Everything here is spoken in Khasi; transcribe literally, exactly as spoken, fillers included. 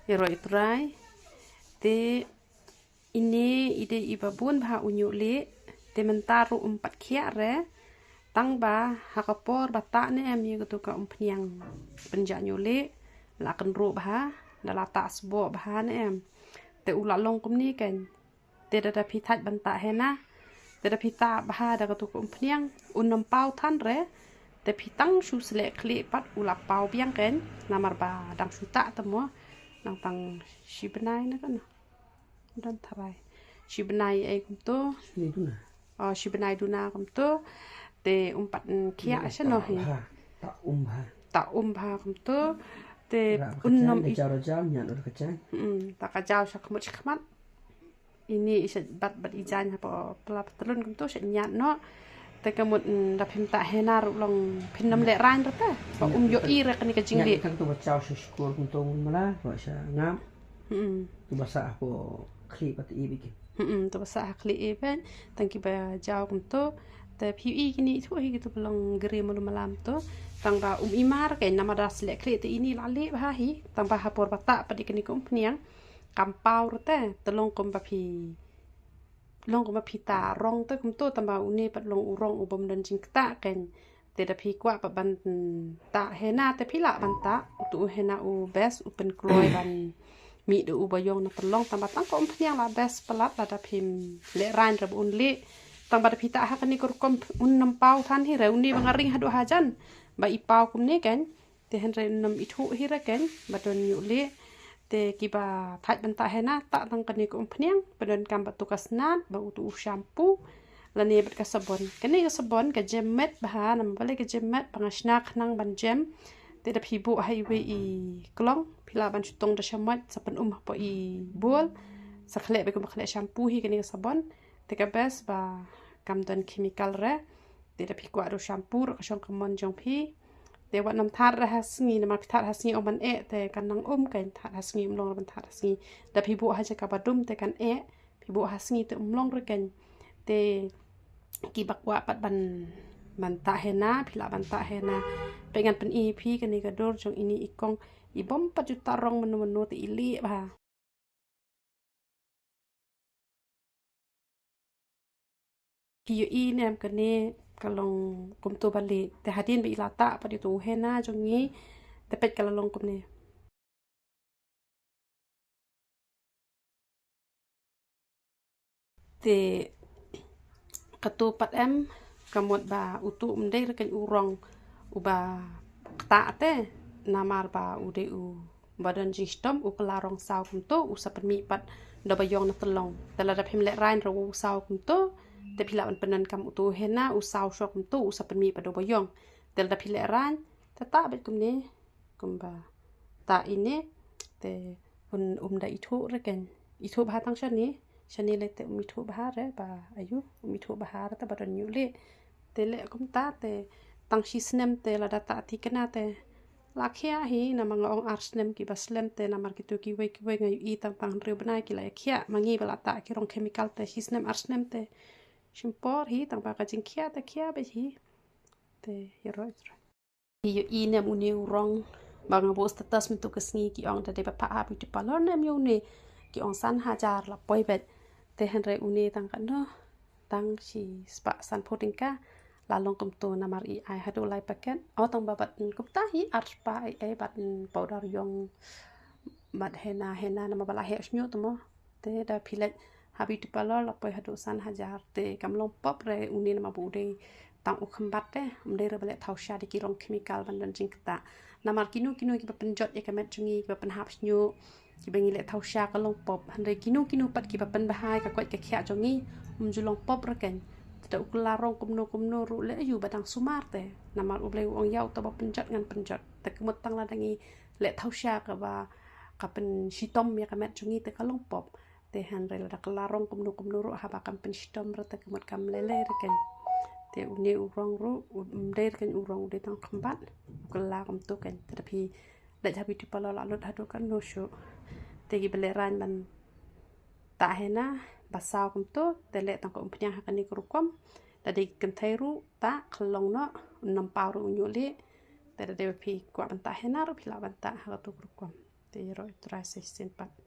Ïaroh ïa u Trai. Te ine i dei iba bun bha u ñiuh lieh. Te mynta ruh um pat khiah re. Tang ba ha ka por ba tah ne em ïa katu ka umphniang pynjah ñiuh lieh, la kynruh bha, da la tah sboh bha ne em. Te u la long kumne kein. Te da da phi thait ban tah hena. Te da phi tah bha da katu ka umphniang, un ym paw than re. Te phi tang shu sleh khlieh pat u la paw biang kein. Namar ba dang shu tah te mo. Nang tang shi bnai na kano. Don tharai. Shi bnai ei kumto. Shi bnai duna. Oh, shi bnai duna kumto. Te um pat, mm, khiah shano hi. Tah um bha. Tah um bha kumto. Te un ym i jaw jaw ñiad ur ka jaiñ. Mm, tah ka jaw sha khmut sha khmat. Ine i sha bat bat i jaiñ hapoh pla patlun kumto sha ñiad noh. Te ka mut, mm, da phim tah hena ruh long phin ym leh rain re te. Ba um ïohi re kane ka jingleh. Kan tu ba jaw sha skur kumto mala, ba sha ngam. Hmm. Tu ba sah hapoh khlieh pat i biki. Hmm, tu ba sah ha khlieh i bad. Tang kiba jaw kumto. Te phi i kine i tu hi kitu ba long gri malu malam tu. Tang ba um i mar kein namar da sleh khlieh te ine la lieh bha hi. Tang ba ha por ba tah pat i kane ka umphniang. Kam paw re te, te long kumba phi, long kumba phi tah rong te kumto, tang ba une pat long u rong u bym don jingktah kein. Te da phi kwah pat ban, mm, tah hena te phi lah ban tah, utu u hena u best u pynkloi ban mih da u ba ïong na pynlong, tang ba tang ka umphniang la best palat lada phim leh rain re ba un lieh. Tang ba da phi tah ha kane ka rukom un ym paw than hi re, une ba nga ring haduh hajan ba i paw kumne kein. Te hynrei un ym ithuh hi re kein ba don ñiuh lieh. Te kiba thait ban tah hena tah tang kane ka umphniang, ba donkam ba tu ka snat, ba utu u shampoo lane bad ka sabon. Kane ka sabon ka jem met bha, namar balei ka jem met, ba nga shna khnang ban jem. Te da phi buh ha iwei i klong, phi lah ban shu tong da shamoit, sa pyn-um hapoh i bowl. Sa khleh bad kumba khleh shampoo hi kane ka sabon. Te ka best ba kam don chemical re. Te da phi kwah da u shampoo ruh ka shong ka mon jong phi. Te wat nym thad re ha sngi, namar phi thad ha sngi ym ban eh te kan nang um kein, thad ha sngi ym long re ban thad ha sngi. Da phi buh ha jaka ba dum te kan eh, phi buh ha sngi te ym long re kein. Te kiba kwah pat ban, ban tah hena, phi lah ban tah hena. Peit ngan pyni phi kane ka dur jong ine i kong, i bym pat ju tah rong mano mano te i lieh bha. Phi ïohi ne em kane ka long kumto ba lieh. Te hadien ba i la tah pat ïa utu u hena jong ngi. Te peit ka la long kumne. Te katu pat em, ka mut ba utu um dei re kein u rong uba ktah te, namar ba u dei u ba don jingshitom, u kylla rong saw kumto, u sa pynmih pat da ba ïong na tyllong. Te lada phim leh rain re u saw kumto, te phi lah ban pyndonkam utu u hena, u saw shuh kumto, u sa pynmih pat da ba ïong. Te lada phi leh rain, te tah beit kumne, kumba tah ine, te un um da ithuh re kein. Ithuh bha tang shane, shane lei te um ithuh bha re, ba ayu, um ithuh bha re te ba don ñiuh lieh. Te leh kumta te tang shi snem te lada tah thikna te la khiah hi, namar nga ong ar snem kiba slem te namar kitu kiwei kiwei nga ïohi tang tang hynriew bnai ki la ïa khiah, ma ngi ba la tah ki rong chemical te shi snem ar snem te shim por hi, tang ba ka jingkhiah te khiah beit hi. Te ïaroh ïa u Trai. Phi ïohi ne em une u rong ba nga buh status mynta ka sngi, ki ong da dei ba phah ha beauty parlour ne em ïa une, ki ong san hajar la poi beit. Te hynrei une tang katno, tang shi spah sanphew tyngka. La long kumto namar i ai haduh lai paket. O tang ba bad kumta hi ar spah ei ei bad powder ïong bad hena, hena namar ba la heh shñiuh te mo. Te da phi leit ha beauty parlour la poi haduh san hajar te kam long pop re une namar ba u dei tang u khymbat te, um dei re ba leh thaw sha da ki rong chemical ban don jingktah. Namar kino kino kiba pynjot ïa ka met jong ngi, kiba pynhap shñiuh, kiba ngi leh thaw sha ka long pop. Hynrei kino kino pat kiba pynbha ïa ka koit ka khiah jong ngi, um ju long pop re kein. Te da u kylla rong kumno kumno ruh leh aïu ba dang sumar te. Namar U Blei u ong ïa uta ba pynjot ngan pynjot. Te ka mut tang lada ngi leh thaw sha kaba ka pynshitom ïa ka met jong ngi te ka long pop. Te hynrei lada kylla rong kumno kumno ruh haba kam pynshitom re te ka mut kam lei lei re kein. Te une u rong ruh um dei re kein u rong, u dei tang khymbat, u kylla kumto kein. Te da phi leit ha beauty parlour la lut haduh katno shuh. Te kiba leh rain ban tah hena ba saw kumto te leh tang ka umphniang ha kane ka rukom. Da dei kynthei ruh tah khyllung noh, um nang paw ruh u ñiuh lieh. Te da dei ba phi kwah ban tah hena ruh phi lah ban tah ha katu ka rukom. Te ïaroh i Trai sa shisien pat.